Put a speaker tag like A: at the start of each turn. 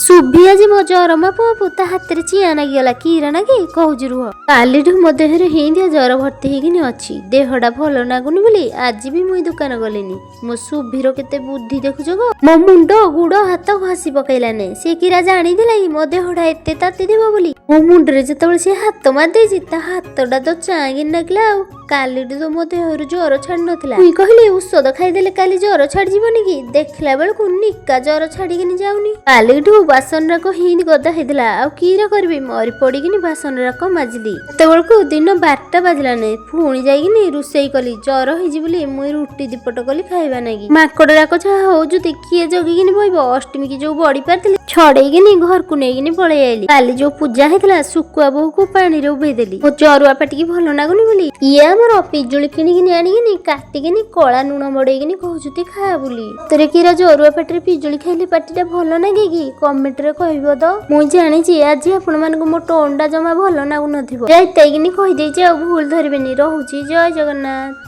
A: ସୁଭି ଆଜି ମୋ ଜର ମାପୁ ତା ହାତରେ ଚିଆଁ ନାଗିଗଲା। କିରା ନାଗି କହୁଛି ରୁହ। କାଲିଠୁ ମୋ ଦେହରେ ହିଁଦିଆ ଜର ଭର୍ତ୍ତି ହେଇକିନି ଅଛି। ଦେହଟା ଭଲ ଲାଗୁନି ବୋଲି ଆଜି ବି ମୁଇଁ ଦୋକାନ ଗଲିନି। ମୋ ସୁଭିର କେତେ ବୁଦ୍ଧି ଦେଖୁଛ ଗୋ। ମୋ ମୁଣ୍ଡ ଗୁଡ ହାତ ଘଷି ପକେଇଲାନେ। ସେ କିରା ଜାଣିଥିଲା କି ମୋ ଦେହଟା ଏତେ ତାତି ଥିବ ବୋଲି? ମୋ ମୁଣ୍ଡରେ ଯେତେବେଳେ ସେ ହାତ ମାରିଦେଇଛି, ତା ହାତଟା ତ ଚାଁଗିନି ନାଗିଲା। ଆଉ କାଲିଠୁ ତ ମୋ ଦେହରୁ ଜର ଛାଡି ନଥିଲା। ମୁଇଁ କହିଲି ଔଷଧ ଖାଇଦେଲେ କାଲି ଜର ଛାଡିଯିବନି କି? ଦେଖିଲା ବେଳକୁ ନିକା ଜର ଛାଡିକିନି ଯାଉନି। କାଲିଠୁ ବାସନ ରାକ ହିଁତି ଗଦା ହେଇଥିଲା। ଆଉ କିରା କରିବି, ମରି ପଡିକିନି ବାସନ ରାକ ମାଜିଲି। ସେତେବେଳକୁ ଦିନ 12ଟା ବାଜିଲାନି। ପୁଣି ଯାଇକିନି ରୋଷେଇ କଲି। ଜର ହେଇଛି ବୋଲି ମୁଇଁ ରୁଟି ଦିପଟ କଲି ଖାଇବା ନାଗି। ମାଙ୍କଡ ରାକ ଯାହା ହଉଛନ୍ତି, କିଏ ଜଗିକିନି ବଇବ? ଅଷ୍ଟମୀ କି ଯୋଉ ବଡି ପାରିଥିଲି, ଛଡେଇକିନି ଘରକୁ ନେଇକିନି ପଳେଇ ଆଇଲି। କାଲି ଯୋଉ ପୂଜା ହେଇଥିଲା, ଶୁକୁଆ ବୋହୁକୁ ପାଣିରେ ଉଭେଇ ଦେଲି, ମୋ ଜରୁଆ ପାଟିକି ଭଲ ଲାଗୁନି ବୋଲି। ଇଏ ଆମର ପିଜୁଳି କିଣିକିନି ଆଣିକିନି କାଟିକିନି କଳା ଲୁଣ ମଡେଇକିନି କହୁଛନ୍ତି ଖା ବୋଲି। ସତରେ କିରା ଜରୁଆ ପାଟିରେ ପିଜୁଳି ଖାଇଲେ ପାଟିଟା ଭଲ ଲାଗେ କି? କମେଣ୍ଟରେ କହିବ ତ। ମୁଁ ଜାଣିଛି ଆଜି ଆପଣମାନଙ୍କୁ ମୋ ଟୋନଟା ଜମା ଭଲ ଲାଗୁନଥିବ। ଯାଇତାଇକିନି କହିଦେଇଛି, ଆଉ ଭୁଲ ଧରିବେନି। ରହୁଛି, ଜୟ ଜଗନ୍ନାଥ।